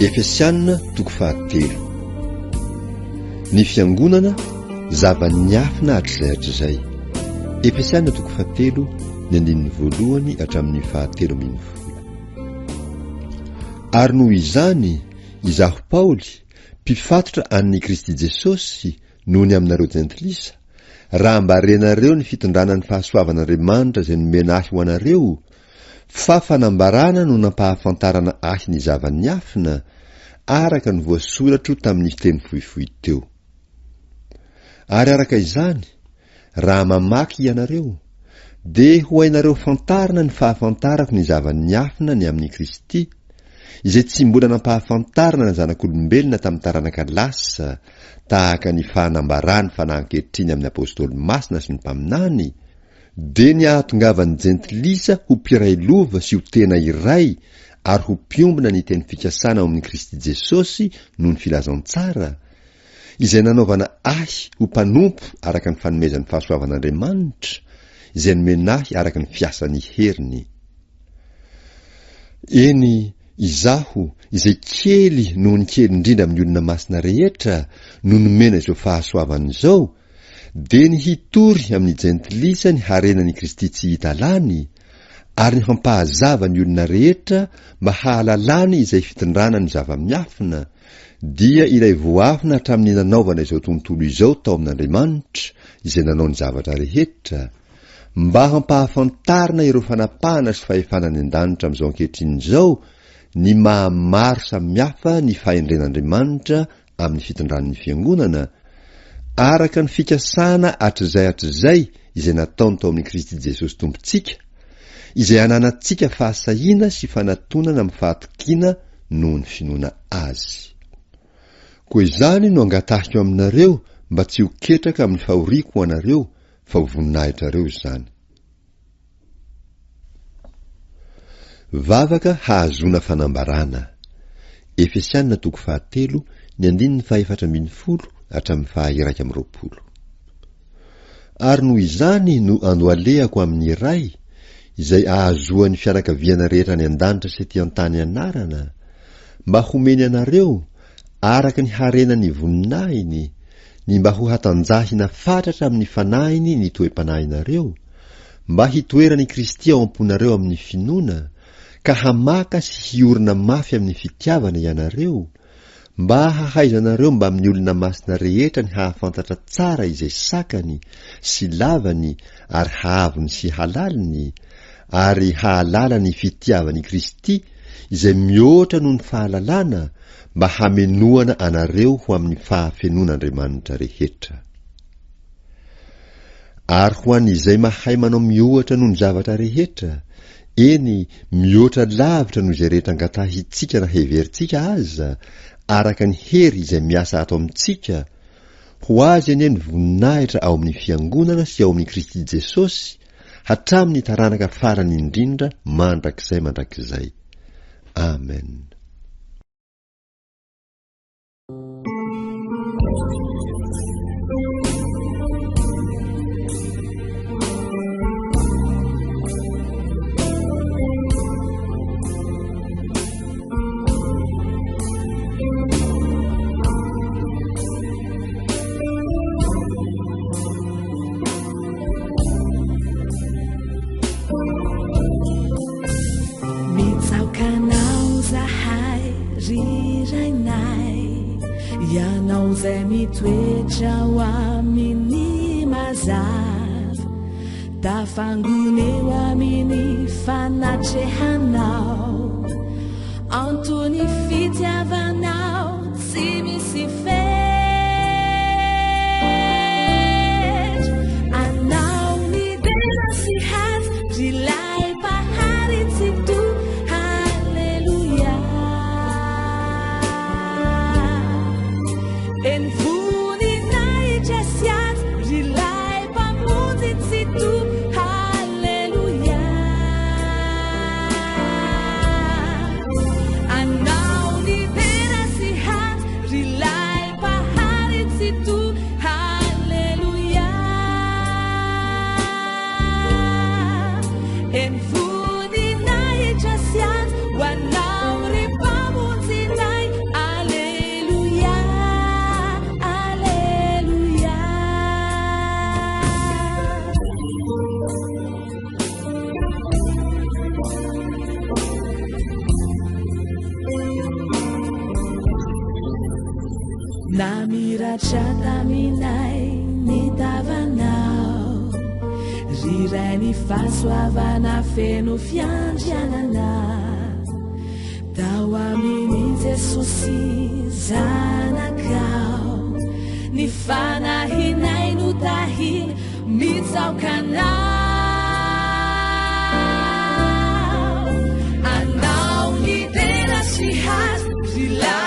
Efesiana toko fahatelo. Ny fiangonana, zava-niafina hatrizay hatrizay. Efesiana toko fahatelo, ny andininy voalohany hatramin'ny fahatelo ambin'ny folo. Ary noho izany, izaho Paoly, mpifatotra an'i Kristy Jesosy noho ny aminareo jentilisa, raha mba renareo ny fitondrana ny fahasoavan'Andriamanitra izay nomena ahy ho anareo, fa fanambarana no nampahafantarana ahy ny zava-niafina, araka ny voasoratro tamin'ny teny fohifohy teo. Ary araka izany, Raha mamaky ianareo, dia ho hainareo fantarina ny fahafantarako ny zava-niafina ny amin'i Kristy, izay tsy mbola nampahafantarina ny zanak'olombelona tamin'ny taranaka lasa, tahaka ny fahanambarany fanahy ankehitriny amin'ny Apostoly masina sy ny mpaminany, dia ny hahatongavan'ny Jentilisa ho mpiray lova sy ho tena iray ary ho mpiombona ny teny fikasana ao amin'i Kristy Jesosy noho ny filazantsara, izay nanaovana ahy ho mpanompo araka ny fanomezan'ny fahasoavan'Andriamanitra, izay nomena ahy araka ny fiasan'ny heriny. Eny, izaho, izay kely noho ny kely indrindra amin'ny olona masina rehetra, no nomena izao fahasoavana izao, dia ny hitory amin'ny jentilisa ny harenan'i Kristy tsy hita lany, ary ny hampahazava ny olona rehetra mba hahalalany izay fitondrana ny zava-miafina, dia ilay voafina hatramin'ny nanaovana izao tontolo izao tao amin'Andriamanitra izay nanao ny zavatra rehetra, mba hampahafantarina ireo fanapahana sy fahefana any an-danitra amin'izao ankehitriny izao ny maha maro samihafa ny fahendren'Andriamanitra amin'ny fitondran'ny Fiangonana, araka ny fikasana hatrizay hatrizay izay nataony tao amin'i Kristy Jesosy Tompontsika, izay ananantsika fahasahiana sy fanatonana amin'ny fahatokiana noho ny finoana Azy. Koa izany no angatahiko aminareo mba tsy ho ketraka amin'ny fahoriako ho anareo fa ho voninahitrareo izany. Vavaka hahazoana fanambarana. Efesiana toko fahatelo, ny andininy fahefatra ambin'ny folo hatramin'ny faha-iraika amby roapolo. Ary noho izany no andohalehako amin'ny Ray, izay ahazoan'ny fianakaviana rehetra any an-danitra sy ety an-tany anarana, mba homeny anareo, araka ny harenan'ny voninahiny, ny mba ho hatanjahina fatratra amin'ny fanahiny ny toe-panahinareo, mba hitoeran'i Kristy ao am-ponareo amin'ny finoana, ka hamaka sy hiorina mafy amin'ny fitiavana ianareo, Mba hahaizanareo mbamin'ny olona masina rehetra ny hahafantatra tsara izay sakany sy lavany ary haavony sy halaliny, ary hahalala ny fitiavan'i Kristy izay mihoatra noho ny fahalalana, mba hamenoana anareo ho amin'ny fahafenoan'Andriamanitra rehetra. Ary ho an'izay mahay manao mihoatra noho ny zavatra rehetra, eny, mihoatra lavitra noho izay rehetra angatahintsika na heverintsika aza, araka ny hery izay miasa ato amintsika, ho Azy anie ny voninahitra ao amin'ny Fiangonana sy ao amin'i Kristy Jesosy, hatramin'ny taranaka farany indrindra mandrakizay mandrakizay. Amen. Mitsaoka anao zahay ry Rainay, Ianao izay mitoetra ao amin'ny mazava, tafangona eo amin'ny fanatrehanao, antony fitiavanao tsy misy fetra. Anao ny dera sy haja ry lay Mpahary Tsitoha, haleloia. Eny voninahitra sy haja ry lay Mpamonjy Tsitoha, haleloia. Anao ny dera sy haja ry lay. Namiratra taminay ny tavanao, ry Ray ny fahasoavana feno fiandrianana. Tao amin'i Jesosy Zanakao, ny fanahinay no tahina mitsaoka Anao. Anao ny dera sy hazo, ry.